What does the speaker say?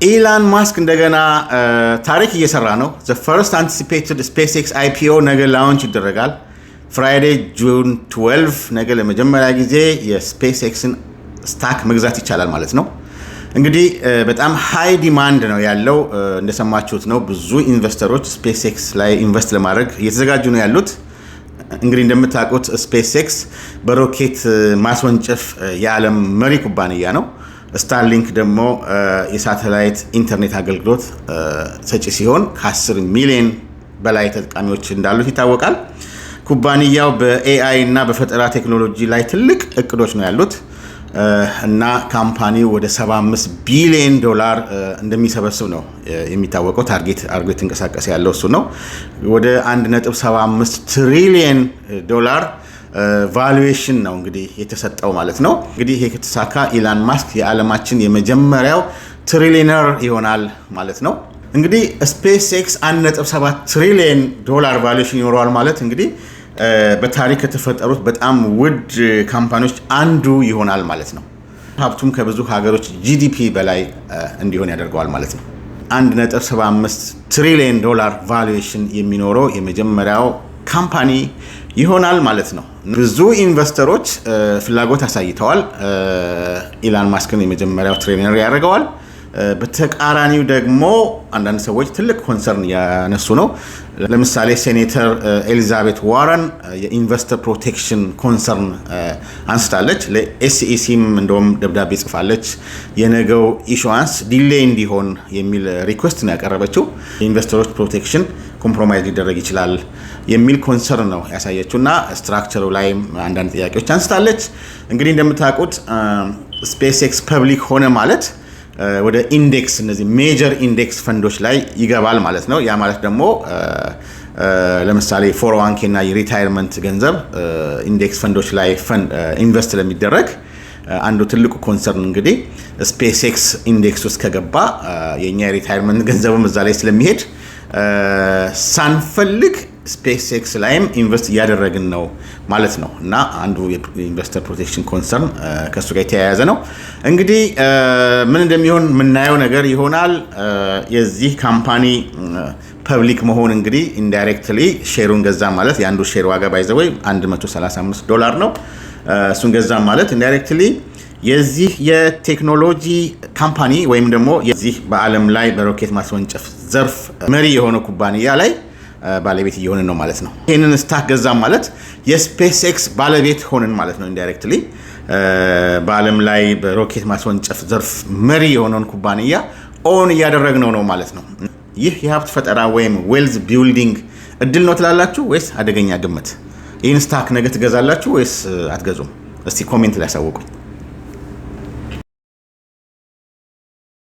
ኢላን ማስክ እንደገና ታሪክ እየሰራ ነው። The first anticipated SpaceX IPO ነገ launch ይደረጋል። Friday June 12 ነገ ለመጀመሪያ ጊዜ የ SpaceX ን stock መግዛት ይቻላል ማለት ነው። እንግዲህ በጣም high demand ነው ያለው፣ እንደሰማችሁት ነው። ብዙ investor ኦች SpaceX ላይ invest ለማድረግ እየተዘጋጁ ነው ያሉት። እንግዲህ እንደምታውቁት SpaceX በሮኬት ማስወንጨፍ የዓለም መሪ ኩባንያ ነው። Starlink ደግሞ የሳተላይት ኢንተርኔት አገልግሎት ሰጪ ሲሆን ከ10 ሚሊዮን በላይ ተጠቃሚዎች እንዳሉት ይታወቃል። ኩባንያው በ AI እና በፈጠራ ቴክኖሎጂ ላይ ትልቅ እቅዶች ነው ያሉት እና company ው ወደ 75 ቢሊዮን ዶላር እንደሚሰበስብ ነው የሚታወቀው። Target አድርጎ የተንቀሳቀሰ ያለው እሱ ነው። ወደ 1.75 ትሪሊየን ዶላር valuation ነው እንግዲህ የተሰጠው ማለት ነው። እንግዲህ ይሄ ከተሳካ ኢላን ማስክ የዓለማችን የመጀመሪያው trillionaire ይሆናል ማለት ነው። እንግዲህ SpaceX 1.7 ትሪሊየን ዶላር valuation ይኖረዋል ማለት እንግዲህ በታሪክ ከተፈጠሩት በጣም ውድ company ዎች አንዱ ይሆናል ማለት ነው። ሀብቱም ከብዙ ሀገሮች GDP በላይ እንዲሆን ያደርገዋል ማለት ነው። 1.75 ትሪሊየን ዶላር valuation የሚኖረው የመጀመሪያው company ይሆናል ማለት ነው። ብዙ investor ኦች ፍላጎት አሳይተዋል። ኢላን ማስክን የመጀመሪያው trillionaire ያደርገዋል። በተቃራኒው ደግሞ አንዳንድ ሰዎች ትልቅ concern እያነሱ ነው። ለምሳሌ ሴኔተር ኤሊዛቤት ዋረን የ investor protection concern አንስታለች። ለ SEC ም እንደውም ደብዳቤ ጽፋለች። የነገው issuance delay እንዲሆን የሚል request ነው ያቀረበችው። የ investor ኦች protection compromise ሊደረግ ይችላል የሚል concern ነው ያሳየችው እና structure ኡ ላይም አንዳንድ ጥያቄዎች አንስታለች። እንግዲህ እንደምታውቁት SpaceX public ሆነ ማለት ወደ index፣ እነዚህ major index fund ኦች ላይ ይገባል ማለት ነው። ያ ማለት ደግሞ ለምሳሌ 401(k) እና የ retirement ገንዘብ index fund ኦች ላይ invest ለሚደረግ አንዱ ትልቁ concern እንግዲህ SpaceX index ውስጥ ከገባ የእኛ የ retirement ገንዘብም እዛ ላይ ስለሚሄድ ሳንፈልግ SpaceX ላይም invest እያደረግን ነው ማለት ነው። እና አንዱ የ investor protection concern ከእሱ ጋር የተያያዘ ነው። እንግዲህ ምን እንደሚሆን የምናየው ነገር ይሆናል። የዚህ company public መሆን እንግዲህ indirectly share ኡን ገዛ ማለት፣ የአንዱ share ዋጋ by the way 135 ዶላር ነው። እሱን ገዛ ማለት indirectly የዚህ የቴክኖሎጂ company ወይም ደግሞ የዚህ በዓለም ላይ በሮኬት ማስወንጨፍ ዘርፍ መሪ የሆነ ኩባንያ ላይ ባለቤት እየሆንን ነው ማለት ነው። ይህንን stock ገዛ ማለት የ SpaceX ባለቤት ሆንን ማለት ነው። Indirectly በዓለም ላይ በሮኬት ማስወንጨፍ ዘርፍ መሪ የሆነውን ኩባንያ own እያደረግነው ነው ማለት ነው። ይህ የሀብት ፈጠራ ወይም wealth building እድል ነው ትላላችሁ ወይስ አደገኛ ግምት? ይህን stock ነገ ትገዛላችሁ ወይስ አትገዙም? እስቲ comment ላይ ያሳውቁኝ።